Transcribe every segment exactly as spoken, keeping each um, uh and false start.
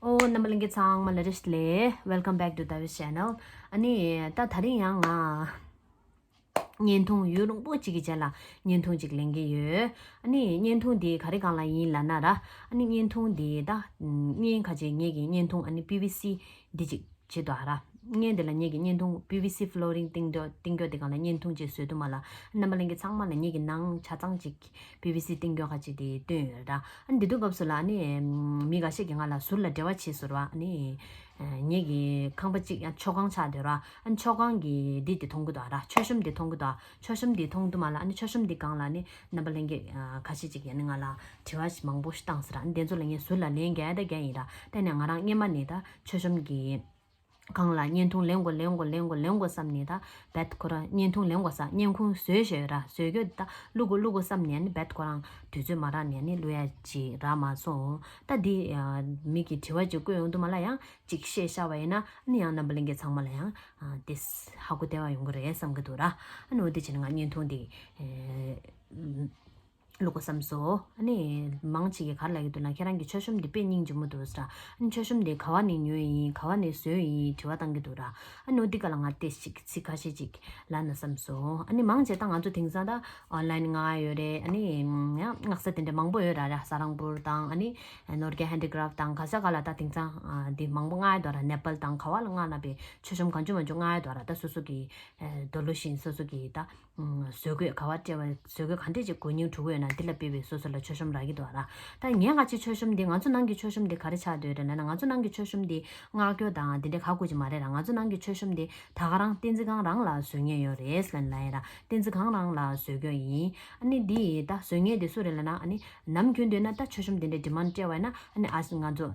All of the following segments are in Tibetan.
ཨོ། རྣམ་པ་ལྷན་རྒྱས་ཚང་མ་ལ་བཀྲ་ཤིས་བདེ་ལེགས། Welcome back to Tavis Channel. ཨ་ནི་ད་དེ་རིང་ཡང་ང་བརྙན་ཐུང་ཡུན་རིང་པོ་ཅིག་གི་རྗེས་ལ་བརྙན་ཐུང་ཅིག་ལེན་གྱི་ཡོད། ཨ་ནི་བརྙན་ཐུང་འདི་ག་རེ་སྒང་ལ་ཡིན་ལབ་ན་ར། ཨ་ནི་བརྙན་ཐུང་འདི་ད་བརྙན་ཁ་ཅིག་ངེད་ཀྱི་བརྙན་ཐུང་ཨ་ནི་པི་ཝི་སི་འདི་ཅིག་བྱེད་དོ་ཨ་ར། བརྙན་འདི་ལ་ངེད་ཀྱི་བརྙན་ཐུང་པི་ཝི་སི་ཕློ་རིང་སྟེང་དུ་སྟེང་སྐྱོ་འདི་སྒང་ལ་བརྙན་ཐུང་ཅིག་བཟོས་འདུག་མ་ལ། རྣམ་པ་ལྷན་རྒྱས་ཚང་མ་ལ་ངེད་ཀྱི་ནང་ཆ་ཚང་ཅིག་པི་ཝི་སི་སྟེང་སྐྱོ་ཁ་ཅིག་དེ་བཏོན་ཡོད་ར། ཨ་འདི་དུས་སྐབས་སུ་ལ་ཨ་ནི་མི་འགའ་ཤས་ཀྱིས་ང་ལ་ཟུར་ལ་འབྲེལ་བ་བྱེད་ཟེར་བ། ཨ་ནི་ངེད་ཀྱི་ཁང་པ་གཅིག་ཡང་མཆོད་ཁང་ཆགས་བསྡད་ར། ཨ་ནི་མཆོད་ཁང་གི་འདི་དེ་མཐོང་གི་འདུག་ཨ་ར། མཆོད་གཤོམ་དེ་མཐོང་གི་འདུག་ཨ། མཆོད་གཤོམ་དེ་མཐོང་དུས་མ་ལ་ཨ་ནི་མཆོད་གཤོམ་དེ་སྒང་ལ་ཨ་ནི་རྣམ་པ་ལྷན་རྒྱས་ཁ་ཤས་ཅིག་གིས་ཨ་ནི་ང་ལ་དྲི་བ་ཞིག་མང་པོ་ཞིག་བཏང་ཟེར། ཨ་ནི་དེ་ཚོ་ལ་ངས་ཟུར་ལ་ལན་རྒྱག་ད་རྒྱག་ཡིན་ར། དེ་ནས་ང་རང་སྔས་མ་ནས་ད་མཆོད་གཤོམ་གྱི་སྒང་ལ་བརྙན་ཐུང་ལེན་དགོས་ལེན་དགོས་ལེན་དགོས་ལེན་དགོས་བསམ་ནས་ད་རྦད་ཁོ་རང་བརྙན་ཐུང་ལེན་དགོས་ས། བརྙན་ཁུངས་བཟོས་བཞག་ཡོད་ར། བཟོས་གྱོད་ད་བླུག་དགོས་བླུག་དགོས་བསམ་ནས་ཨ་ནི་རྦད་ཁོ་རང་དུས་ཚོད་མ་རག་ནས་ཨ་ནི་བླུག་ཡ་ཅིག་རག་མ་སོང་། ད་འདི་མི་གིས་དྲི་བ་ཅིག་བཀོད་ཡོང་དུས་མ་ལ་ཡང་ཅིག་བཤད་ཤར་བ་ཡིན་ན་ཨ་ནི་ཡང་རྣམ་པ་ལྷན་རྒྱས་ཚང་མ་ལ་ཡང་དེ་ཧ་གོ་བདེ་བ་ཡོང་གི་རེད་བསམ་གྱི་འདུག་ར། ཨ་ནི་འོ་དེ་བྱས་ནས་ང་བརྙན་ཐུང་འདི་བླུག་དགོས་བསམ་སོང་། ཨ་ནི་མང་ཆེ་གིས་ག་རེ་ལབ་ཀྱི་འདུག་ན། ཁྱེད་རང་གི་མཆོད་གཤོམ་འདི་དཔེ་སྙིང་རྗེ་མོ་འདུག་ཟེར། ཨ་ནི་མཆོད་གཤོམ་འདི་ག་བ་ནས་ཉོས་ཡིན། ག་བ་ནས་བཟོས་ཡིན་དྲི་བ་བཏང་གི་འདུག་ར། ཨ་ནི་འོ་འདི་ག་ལ་ང་ཏོག་ཙམ་ཅིག་ཚིག་ཁ་ཤས་ཅིག་ལབ་ན་བསམ་སོང་། ཨ་ནི་མང་ཆེ་ད་ང་ཚོ་དེང་སང་ད་ཨོན་ལན་མངགས་ཡོད་རེད། ཨ་ནི་ཡང་མངགས་ས་དེ་འདྲ་མང་པོ་ཡོད་ར། ར་ས་རང་པུར་དང་ཨ་ནི་ནོར་རྒྱས་ཧན་ཌི་ཀ་རབ་ཊི་དང་ག་ས་ག་ལ་ད་དེང་སང་འདི་མང་པོ་མངགས་ཡོད་ར། ནེ་པལ་དང་ག་བ་ལ་མངགས་ན་པའི་མཆོད་གཤོམ་གང་བྱུང་མང་བྱུང་མངགས་ཡོད་ར། ད་སོ་སོ་གི་འདོད་བློ་བཞིན་སོ་སོ་གི་ད་བཟོ་དགོས་ག་བ་སྤྲད་པ། བཟོ་དགོས་ག་འདྲས་ཅིག་དགོས་སྙིང་བྲོ་གི་ཡོད་ན་འདི་ལ་དཔེ་བའི་སོ་སོ་ལ་མཆོད་གཤོམ་རག་གི་འདུག་ར། ད་ངས་ག་ཅི་མཆོད་གཤོམ་འདི་ང་ཚོ་ནང་གི་མཆོད་གཤོམ་འདི་ག་རེ་ཆགས་བསྡད་ཡོད་རེད་ལབ་ན། ང་ཚོ་ནང་གི་མཆོད་གཤོམ་འདི་མངགས་རྒྱུ་དང་འདི་འདྲས་ག་དགོས་ཀྱི་མ་རེད་ར། ང་ཚོ་ནང་གི་མཆོད་གཤོམ་འདི་ད་ག་རང་བསྟན་འཛིན་སྒང་རང་ལ་བཟོ་མཁན་ཡོད་རེད་ལབ་ལབ་ཡིན་ར། བསྟན་འཛིན་སྒང་རང་ལ་བཟོ་རྒྱུ་ཡིན། ཨ་ནི་འདི་ད་བཟོ་མཁན་འདི་སུ་རེད་ལབ་ན། ཨ་ནི་ནམ་རྒྱུན་དུ་ན་ད་མཆོད་གཤོམ་འདི་འདྲས་ཌི་མན་ཌི་སྤྲད་པ་ཡིན་ན་ཨ་ནི་ཨ་ང་ཚོ་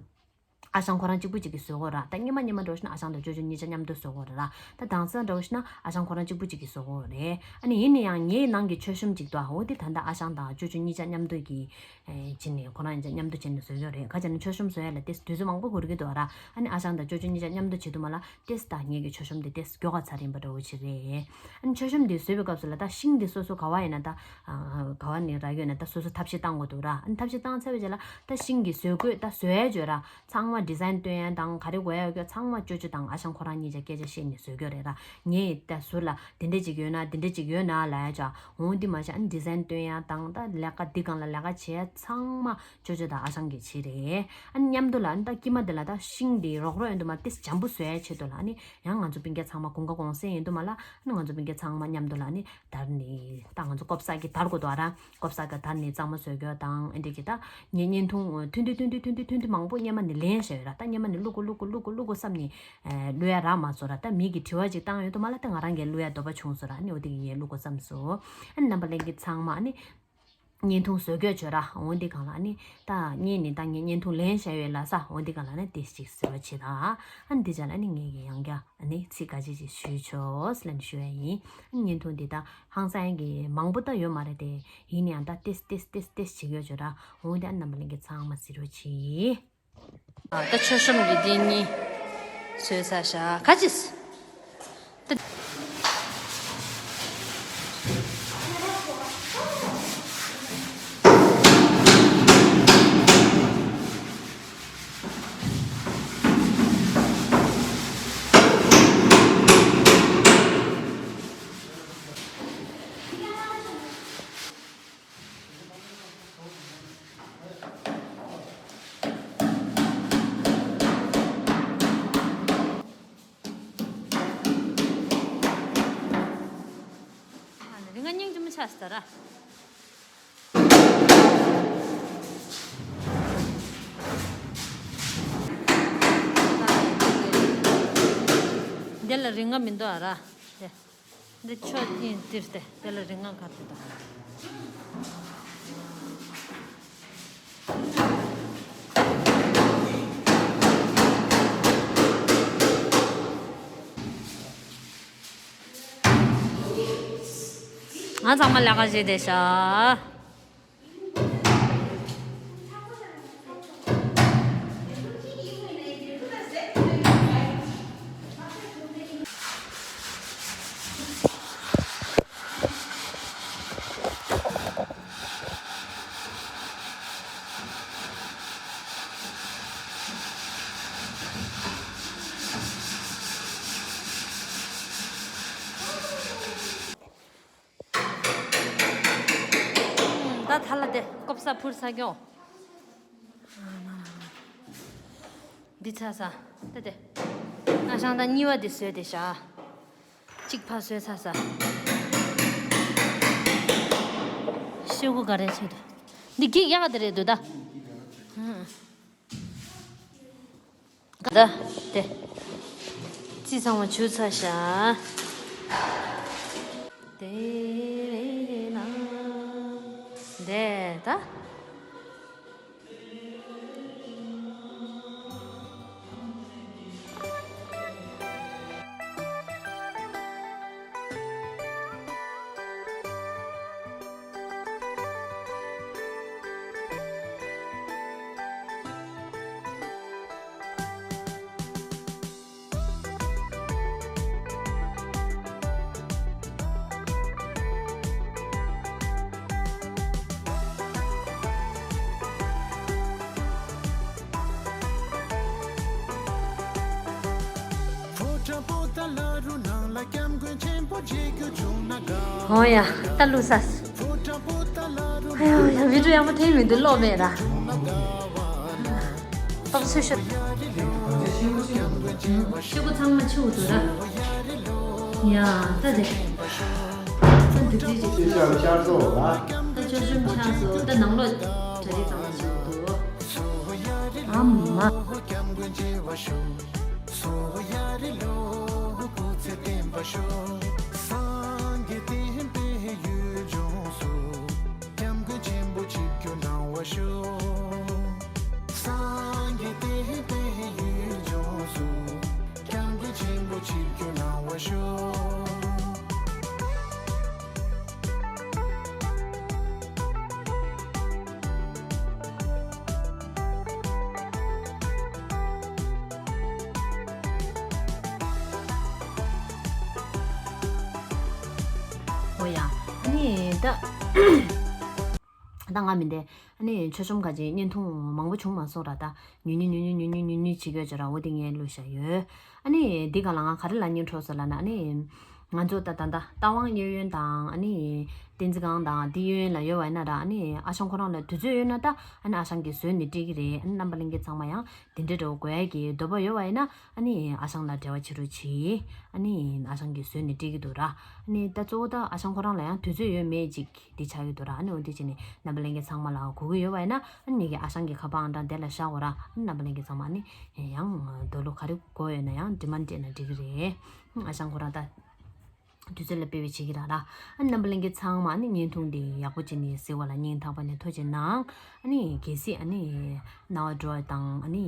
ཨ་ཞང་ཁོ་རང་གཅིག་པུ་གཅིག་གིས་བཟོ་དགོས་ར། ད་སྔོན་མ་སྔོན་མ་འདྲ་བོ་ཞིག་ན་ཨ་ཞང་དང་ཅོ་ཅོ་གཉིས་ཆ་མཉམ་དུ་བཟོ་དགོས་ར། ད་དེང་སང་འདྲ་བོ་ཞིག་ན་ཨ་ཞང་ཁོ་རང་གཅིག་པུ་གཅིག་གིས་བཟོ་དགོས་རེད། ཨ་ནི་ཡིན་ན་ཡང་ངའི་ནང་གི་མཆོད་གཤོམ་གཅིག་འདུག་ཨ། འོ་དེ་ད་ལྟ་ཨ་ཞང་དང་ཅོ་ཅོ་གཉིས་ཆ་མཉམ་དུ་གི་ཨེ་བྱས་ནས་ཁོ་རང་གཉིས་ཆ་མཉམ་དུ་བྱས་ནས་བཟོ་གི་རེད། ག་ཅི་ན་མཆོད་གཤོམ་བཟོ་ཡ་ལ་ཏོག་ཙམ་དུས་ཚོད་མང་པོ་འགོར་གི་འདུག་ར། ཨ་ནི་ཨ་ཞང་དང་ཅོ་ཅོ་གཉིས་ཆ་མཉམ་དུ་བྱེད་དུས་མ་ལ་ཏོག་ཙམ་ད་ངེད་ཀྱི་མཆོད་གཤོམ་དེ་ཏོག་ཙམ་མགྱོགས་ག་ཚར་ཡིན་པ་འདྲ་བོ་ཞིག་རེད། ཨ་ནི་མཆོད་གཤོམ་དེ་བཟོས་པའི་སྐབས་སུ་ལ་ད་ཤིང་དེ་སོ་སོ་ག་བ་ཡིན་ན་ད་ག་བ་ནས་རག་ཡོད་ན་ད་སོ་སོ་ཐབས་ཤེས་བཏང་དགོས་འདུག་ར། ཨ་ནི་ཐབས་ཤེས་བཏང་ཚར་བའི་རྗེས་ལ་ད་ཤིང་གི་བཟོ་བཀོད་ད་བཟོ་ཡ་བརྗོད་ར། ཚང་མ་ཌི་ཛའིན་སྟོན་ཡ་དང་ག་རེ་དགོས་ཡ་ཡོད་ཀྱང་ཚང་མ་ཅོ་ཅོ་དང་ཨ་ཞང་ཁོ་རང་གཉིས་ཆ་སྐད་ཆ་བཤད་ནས་བཟོ་རྒྱུ་རེད་ར། ངས་ད་ཟུར་ལ་འདི་འདྲ་ཅིག་ཡོད་ན་འདི་འདྲ་ཅིག་ཡོད་ན་ལབ་ཡ་ཅག་འོང་འདི་མ་བྱ། ཨ་ནི་ཌི་ཛའིན་སྟོན་ཡ་དང་ད་ལས་ཀ་འདི་སྒང་ལ་ལས་ཀ་བྱེད་ཡ་ཚང་མ་ཅོ་ཅོ་དང་ཨ་ཞང་གིས་བྱས་རེད། ཨ་ནི་མཉམ་དུ་ལ་ཨ་ནི་ད་དཀྱིལ་མ་འདི་ལ་ད་ཤིང་འདི་རོག་རོག་ཡོང་དུས་མ་ཏིས་འཇམ་པོ་བཟོ་ཡ་ཆེད་དུ་ལ་ཨ་ནི་ཡང་ང་ཚོ་སྤུན་ཀྱག་ཚང་མ་དགུན་ཁ་གུང་སེང་ཡོང་དུས་མ་ལ་ཨ་ནི་ང་ཚོ་སྤུན་ཀྱག་ཚང་མ་མཉམ་དུ་ལ་ཨ་ནི་དར་ནི་ད་ང་ཚོ་ཀོབ་ས་གི་དར་དགོས་འདུག་ཨ་ར། ཀོབ་ས་གི་དར་ནི་གཙང་མ་བཟོ་རྒྱུ་དང་ཨེ་འདྲ་གི་ད་ངས་བརྙན་ཐུང་ཐུང་ཐུང་ཐུང་ཐུང་ཐུང་ཐུང་མང་པོ་སྔོན་མ་ནས་ལེན་བཞག་ཡོད་ར། ད་སྔོན་མ་ནས་བླུག་གོ་བླུག་གོ་བླུག་གོ་བླུག་གོ་བསམ་ནས་ཨེ་བླུག་ཡ་རག་མ་སོང་ར། ད་མི་གི་དྲི་བ་ཅིག་བཏང་ཡོད་དུས་མ་ལ་ད་ང་རང་གིས་བླུག་ཡ་འདོད་པ་བྱུང་སོང་ར། ཨ་ནི་འོ་དེ་གི་ངས་བླུག་གོ་བསམ་སོང་། ཨ་ནི་རྣམ་པ་ལྷན་རྒྱས་ཚང་མ་ཨ་ནི་བརྙན་ཐུང་བཟོ་རྒྱུ་བྱོས་ར། འོ་འདི་སྒང་ལ་ཨ་ནི་ད་བརྙན་ནི་ད་ངས་བརྙན་ཐུང་ལེན་བཞག་ཡོད་ལ་ས། འོ་འདི་སྒང་ལ་ཨ་ནི་དེ་ཅིག་ཟེར་བ་བྱེད་ད། ཨ་ནི་འདི་ཅག་ལ་ཨ་ནི་ངས་ཀྱི་ཡང་བསྐྱར་ཨ་ནི་ཚིག་འགའ་ཅིག་ཅིག་ཞུས་ཆོག་ལབ་ནས་ཞུ་ཡ་ཡིན། ཨ་ནི་བརྙན་ཐུང་འདི་ད་ཧང་སང་ཡ་གི་མང་པོ་ད་ཡོད་མ་རེད་དེ། ཡིན་ན་ཡང་ད་ཏིས་ཏིས་ཏིས་ཏིས་བྱེད་ཀྱི་ཡོད་བྱོས་ར། འོ་འདི་ཨ་ནི་རྣམ་པ་ལྷན་རྒྱས་ཚང་མ་གཟིགས་རོགས་གྱིས། ད་མཆོད་གཤོམ་གྱི་འདི་གཉིས་བཟོས་ཚར་ཤག་ག་ཅིས། རི་ང་སྙིང་རྗེ་མོ་ཆགས་སོང་ད་ར། འདི་ལ་རི་ང་མི་འདུག་ཨ་ར། འདི་ཆོས་ཡིན་འདིར་ཏེ་དེ་ལ་རིང་ང་གར་ཏེ་དང་། ང་ཚང་མ་ལས་ཀ་བྱེད་བསྡད་ཤག་ས་ཕུར་ས་སྐྱོང་། འདི་ཚ་ས། ད་དེ། ང་ཤང་ད་གཉིས་པ་འདི་བཟོས་ཏེ་བཞག་གཅིག་ཕ་བཟོས་ཚ་ས། ཤོག་གུ་ག་རེ་བྱེད་དུ། འདི་གིག་ཡག་དེ་རེད་འདུག་ད། ཧུམ། ད་དེ། རྩི་ཚང་མ་བྱུགས་ཚར་ཤག་དེ་ན། དེ་ད། ཨོ་ཡ། ད་བླུགས་ས། ཨ་ཡ་ཡ། བི་ཌིའོ་ཡག་པོ་འཐེན་མི་འདུག་ཀློག་མེད་ར། ཏོག་ཚོད་ཤོད། ཤོག་གུ་ཚང་མ་ཆུ་འདུག་ར། ཡ་ད་དེ། ད་འདི་འདི་ཅིག་ཤར་ཤར་སོ་ལ། ད་ཆོ་ཆུམ་ཆགས་སོ། ད་ནང་ལོགས་གྲ་སྒྲིག་ཚང་མ་ཆུ་འདུག་ཨ་མ། སངས་རྒྱས་བསྟན་པའི་ཡུལ་ལྗོངས་སུ། སྐྱབས་མགོན་ཆེན་པོ་ཆིབས་བསྒྱུར་གནང་བར་ཤོག་སངས་རྒྱས་བསྟན་པའི་ཡུལ་ལྗོངས་སུ། སྐྱབས་མགོན་ཆེན་པོ་ཆིབས་བསྒྱུར་གནང་བར་ཤོག་ཨོ་ཡ། ཨ་ནི་ད། ད་ང་མི་འདི། ཨ་ནི་མཆོད་གཤོམ་ག་ཅིག་བརྙན་ཐུང་མང་པོ་བྱུང་མ་སོང་ར། ད་ཉུང་ཉུང་ཉུང་ཉུང་བྱེད་ཀྱི་ཡོད་ཅོག་ར། འོ་དེ་ངས་བླུགས་བཞག་ཡོད། ཨ་ནི་འདི་ག་ལ་ང་ག་རེ་ལབ་སྙིང་བྲོ་སོང་ལབ་ན། ཨ་ནི་ང་ཚོ་ད་ད་ད་རྟ་དབང་གཡས་གཡོན་དང་། ཨ་ནི་བསྟན་འཛིན་སྒང་དང་འདི་གཡས་གཡོན་ལ་ཡོད་པ་ཡིན་ན་ར། ཨ་ནི་ཨ་ཞང་ཁོ་རང་ལ་དུས་ཚོད་ཡོད་ན་ད། ཨ་ནི་ཨ་ཞང་གིས་བཟོས་ནས་སྤྲད་ཀྱི་རེད། ཨ་ནི་རྣམ་པ་ལྷན་རྒྱས་ཚང་མ་ཡང་དེ་འདྲའི་འདྲ་བོ་དགོས་ཡ་གི་འདོད་པ་ཡོད་པ་ཡིན་ན། ཨ་ནི་ཨ་ཞང་ལ་འབྲེལ་བ་བྱེད་རོགས་གྱིས། ཨ་ནི་ཨ་ཞང་གིས་བཟོས་ནས་སྤྲད་ཀྱི་འདུག་ར། ཨ་ནི་ད་གཙོ་བོ་ད་ཨ་ཞང་ཁོ་རང་ལ་ཡང་དུས་ཚོད་ཡོད་མེད་ཅིག་འདི་ཆགས་ཀྱི་འདུག་ར། ཨ་ནི་འོ་འདི་བྱས་ནས་རྣམ་པ་ལྷན་རྒྱས་ཚང་མ་ལ་དགོས་ཀྱི་ཡོད་པ་ཡིན་ན། ཨ་ནི་ངེད་ཀྱི་ཨ་ཞང་གི་ཁ་པར་ཨང་གྲངས་དེ་ལ་བཞག་གོ་ར། ཨ་ནི་རྣམ་པ་ལྷན་རྒྱས་ཚང་མ་ཨ་ནི་ཡང་འདོད་བློ་ག་རེ་དགོས་ཡོད་ན་ཡང་འདྲི་མ་འདྲི་ན་འགྲིག་གི་རེད། ཨ་ཞང་ཁོ་རང་ད་དུས་ཚོད་ལ་དཔེ་བའི་བྱེད་ཀྱི་ར་ར། ཨ་ནི་རྣམ་པ་ལྷན་རྒྱས་ཚང་མ་ཨ་ནི་བརྙན་ཐུང་འདི་ཡག་པོ་བྱས་ནས་གཟིགས་པ་ལ་སྙིང་ཐག་པ་ནས་ཐུགས་རྗེ་གནང་། ཨ་ནི་གལ་སྲིད་ཨ་ནི་རྣ་བ་འགྲོ་བ་དང་། ཨ་ནི་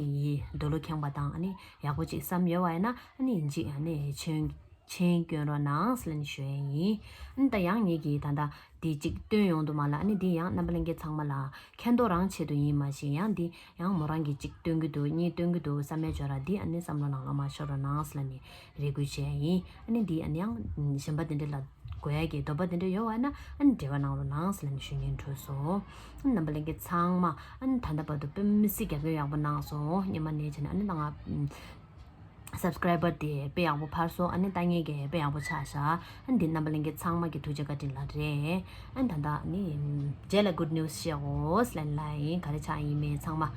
འདོད་བློ་ཁེངས་པ་དང་། ཨ་ནི་ཡག་པོ་ཅིག་བསམ་ཡོད་པ་ཡིན་ན། ཨ་ནི་ཅིག་ཨ་ནི་མཆན་མཆན་སྐྱོན་རོགས་གནང་ཟེར་ནས་ཞུ་ཡས་ཡིན། ཨ་ནི་ད་ཡང་ངེད་ཀྱིས་ད་ལྟ་འདི་གཅིག་སྟོན་ཡོང་དུ་མ་ལ། ཨ་ནི་འདི་ཡང་རྣམ་པ་ལྷན་རྒྱས་ཚང་མ་ལ་མཁྱེན་རྟོགས་རང་ཆེད་དུ་ཡིན་མ་གཞི། ཡང་འདི་ཡང་མོ་རང་གིས་གཅིག་སྟོན་གྱི་འདུག་གཉིས་སྟོན་གྱི་འདུག་བསམ་ཡས་ཅོག་ར། འདི་ཨ་ནི་བསམ་བློ་ནང་ལ་མ་ཤོར་རོགས་གནང་ཟེར་ནས་རེ་སྐུལ་བྱས་ཡིན། ཨ་ནི་འདི་ཨ་ནི་ཡང་གཞན་པ་དེ་འདྲ་ལ་དགོས་ཡ་གི་འདོད་པ་དེ་འདྲ་ཡོད་པ་ན། ཨ་ནི་འབྲེལ་བ་གནང་རོགས་གནང་ཟེར་ནས་ཞུ་སྙིང་བྲོ་སོང་། ཨ་ནི་རྣམ་པ་ལྷན་རྒྱས་ཚང་མ་ཨ་ནི་ད་ལྟ་བར་དུ་དཔེ་མི་སྲིད་རྒྱབ་སྐྱོར་ཡག་པོ་གནང་སོང་། སྙེ་མ་ནས་བྱས་ནས་ཨ་ནི་ད་ང་སབ་སི་ཀ་རའི་བར་དེ་དཔེ་ཡག་པོ་འཕར་སོང་། ཨ་ནི་ལྟ་ངན་གྱི་དཔེ་ཡག་པོ་ཆགས་ཤག་ཨ་ནི་འདི་རྣམ་པ་ལྷན་རྒྱས་ཚང་མ་གི་ཐུགས་རྗེ་བཀའ་དྲིན་ལ་རེད། ཨ་ནི་ད་ལྟ་ཨ་ནི་རྗེས་ལ་གུཌ་ནིའུ་སི་བཤད་འོ་ཟེར་ལབ་ཡིན། ག་རེ་ཆགས་ཡིན་མིན་ཚང་མ། ཨ་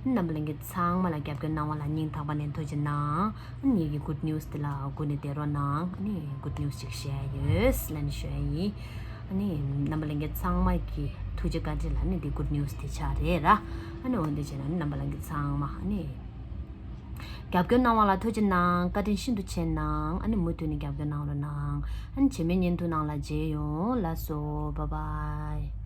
ནི་རྣམ་པ་ལྷན་རྒྱས་ཚང་མ་ལ་རྒྱབ་སྐྱོར་གནང་བ་ལ་སྙིང་ཐག་པ་ནས་ཐུགས་རྗེ་གནང་། ཨ་ནི་ངེད་ཀྱི་གུཌ་ནིའུ་སི་འདི་ལ་སྒུག་ནས་བསྡད་རོགས་གནང་། ཨ་ནི་གུཌ་ནིའུ་སི་ཅིག་བཤད་ཡོད་ཟེར་ལབ་ནས་ཞུ་ཡ་ཡིན། ཨ་ནི་རྣམ་པ་ལྷན་རྒྱས་ཚང་མ་གི་ཐུགས་རྗེ་བཀའ་དྲིན་ལ་ཨ་ནི་འདི་གུཌ་ནིའུ་སི་དེ་ཆགས་རེད་ར། ཨ་ནི་འོ་འདི་བྱས་ན་ཨ་ནི་རྣམ་པ་ལྷན་རྒྱས་ཚང་མ་ཨ་ནི་རྒྱབ་སྐྱོར་གནང་བ་ལ་ཐུགས་རྗེ་གནང་། བཀའ་དྲིན་ཤིན་ཏུ་ཆེ་གནང་། ཨ་ནི་མུ་མཐུད་ནས་རྒྱབ་སྐྱོར་གནང་རོགས་གནང་། ཨ་ནི་རྗེས་མའི་བརྙན་ཐུང་ནང་ལ་མཇལ་ཡོང་། ལགས་སོ། བཱའི་བཱའི།